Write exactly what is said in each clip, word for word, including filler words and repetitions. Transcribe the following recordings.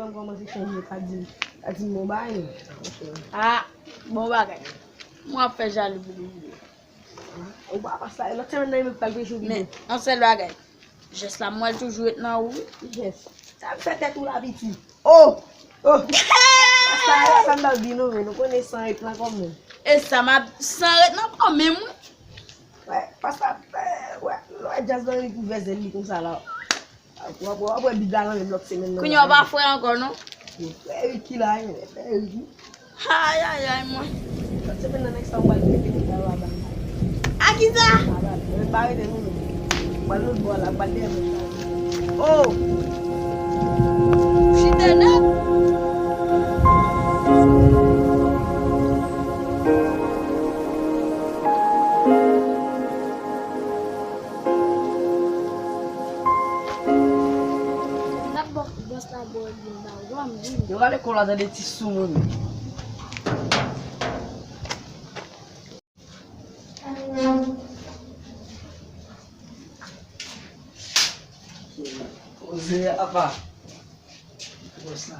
Kòmanse chanje, pa di, pa di m bon bagay non. Ah, bon bagay. Mwen ap fè jalou pou li. Ou pa pa sa, lòt semèn nan, li pral preche w. Men, yon sèl bagay. Jès la, m wè l toujou ret nan ou, wi. Jès. Sa m fè tèt ou la piti. Oh! Oh! Sa, sa m t ap di nou, men nou konnen san ret nan kò m. E sa m ap, san ret nan kò m, wi. Wè, pasta, wè, wè, jazz nan li pou vèzè li konsa la. W ap, w ap wè bib la nan men m lòt semèn nan. Kounye a w pa frè ankò, non? Frè Ricky la, frè Ricky. Ay, ay, ay, mwen. Lòt semèn nan, next time, w al mete nèg la yo a bal. A ki sa? A bal. Mwen pa rete nou menm. W al lòt bò la, w al dèyè mwen. Oh! Chita nèt. N ap bò, bòs la bò li ba w, m di. Yo rale kò la, tande ti sou moun. Poze apa. Bòs la.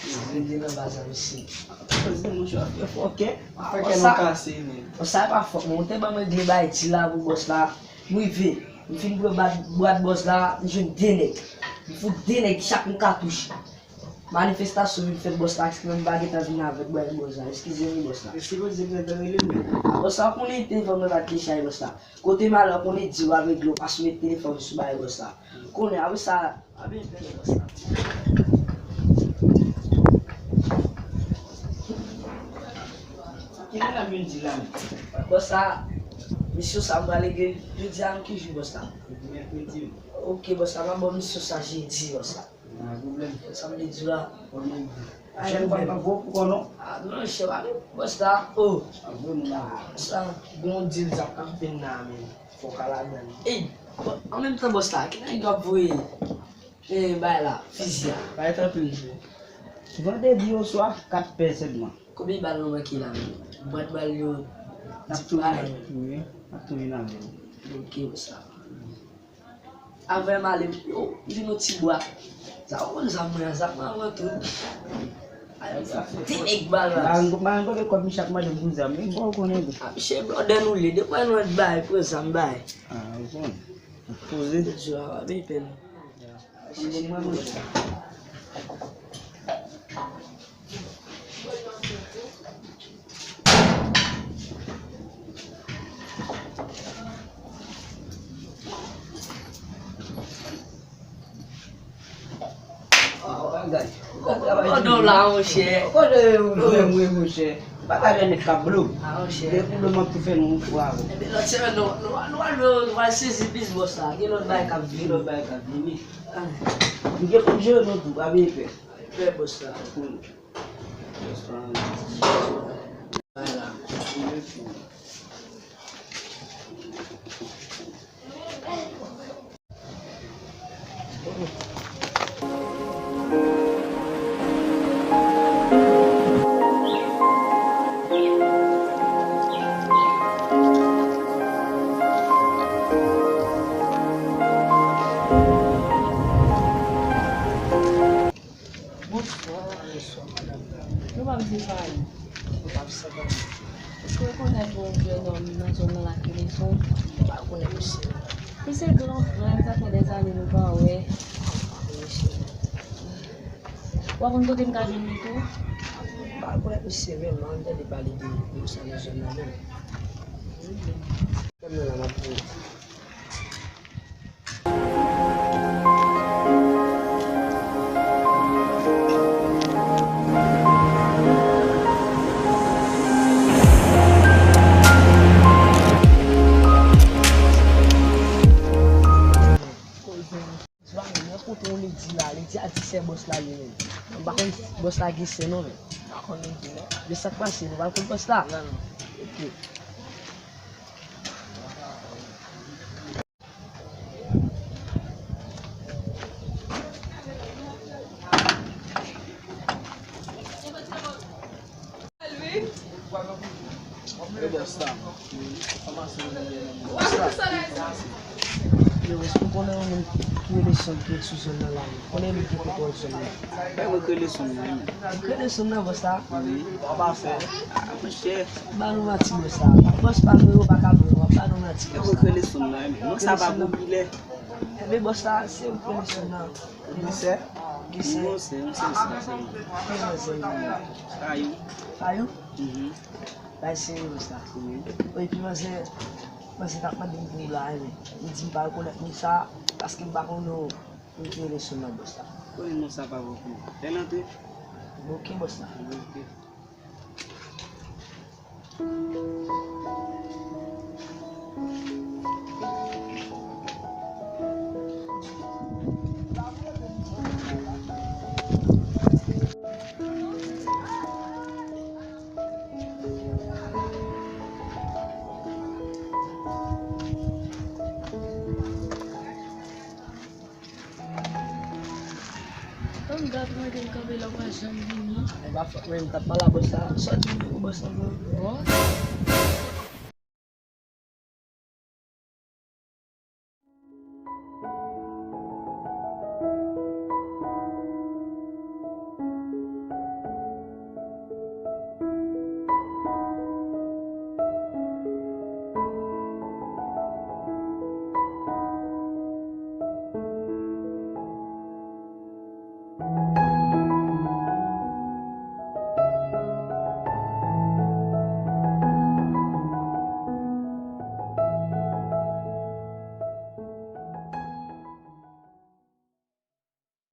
Poze nan baz la, mesye. Poze, monchè, w ap fè fòkè. Fè kè nou kase, men. Sa pa fòk, mwen. Ou te ban mwen de bay ti la pou bòs la. M rive. M fin pran bwat, bwat bòs la, m jwenn de nèg. M fout de nèg chak yon katouch. Manifestasyon vin fèt, bòs la, eksprè m pa gentan vin avèk bwat bòs la. Eskize m, bòs la. Eskize m, bòs la, konnen telefòn mwen pa t gen chaj, bòs la. Kote malè, konnen di w avèk dlo, pa sou met telefòn sou bagay bòs la. Konnen, apre sa, a byen fè, bòs la. Kilè n ap vin di la menm? Bòs la, misyon sa m pral regle l jodi a, ki jou, bòs la? Jodi mèkredi. Ok, bòs la, m ap ba w misyon sa jedi, bòs la. Pa gen pwoblèm. Sa m vle di w la. Chèf pa, pa gwo pou kò non. Ah, non, chèf, ale, bòs la. Oh. Sa bon dil sa k ap vin la, men. Fòk a ladan l. Ey, an menm tan, bòs la, ki nèg yo ap voye, eh, bay la, fizi a? Bay tanpri, mesye. Vandredi oswa, kat pè sèlman. Konbyen bal nou manke la, men? Bwat bal yo, n ap tou vin avè l. Wi, n ap tou vin avè l. Ok, bòs la. Avè m ale, yo, m jwenn yon ti bwa. Sa ou konn zam mwen an, zam mwen an tou. Ay, de nèg bal la. M pa renkontre kòb, misye ap mande m pou zam, men bon, ou konnen tou. Ah, misye blòdè nou ye, depi nou bay, pran zam bay. Ah, ou konnen. Poze. Jodi a, pa bay pèn. Kote w la, monchè? Kote w ye, monchè? Bagay la nèt k ap blo. Ah, monchè. Depi blo m ap tou fè nou yon fwa. Ebyen, lòt semèn, nou, nou, nou al, nou al sezi plis bòs la. Gen lòt bagay k ap vini. Gen lòt bagay k ap vini. Ah. M gen pou m jere nou tou, pa bezwen pè. Pè bòs la. Bonswa. Bonswa, madanm. Nou pa vle pale. Nou pa vle pale. Èske w rekonèt yon jèn òm nan zòn nan la ki rele Son? M pa rekonèt misye. Misye gran frè m, sa fè dèzane nou pa wè. Misye. W ap konn kote m ka jwenn li tou? M pa rekonèt misye menm, m pa konn tande pale de, de sa nan zòn nan menm. Menm nan la m ap di w. Mwen kote yon ledi la, ledi a di sè bòs la li menm. M pa konn bòs la gen sè non, men. M pa konn ledi non. Men sa k pase, nou pa konn bòs la? Non, non. Ok. Yo, èske w konnen yon moun ki rele Son ki sou zòn nan la. Konnen nou ki poko zòn nan. Fè mwen krele son nan, wi. Ou krele son nan, bòs la? Wi. Ou pa fè. Ah, monchè. Ba nou manti, bòs la. Bòs pa nou, yo pa ka vre, w ap ba nou manti, bòs la. Fè mwen krele son nan, wi. Non, sa pa popilè. Enben, bòs la, se ou krele son nan. Gisè? Gisè. Non, se, non, se, se, se. Ki manzè li ye? Fayou. Fayou? Mhm. Bay serye, bòs la. Wi. Epi manzè, manzè t ap mande m pou ou la, enben. Li di m pa rekonèt moun sa, paske m pa konnen w. Ou te rele sou non bòs la. Konnen non sa pa bon pou ou. Fè l antre. Ok, bòs la. Ok. Tann gad mwen te kanpe la, ou pa janm vini. E pa fòt mwen, m t ap pale a bòs la. Sòti pou bòs la, bro. Bòs?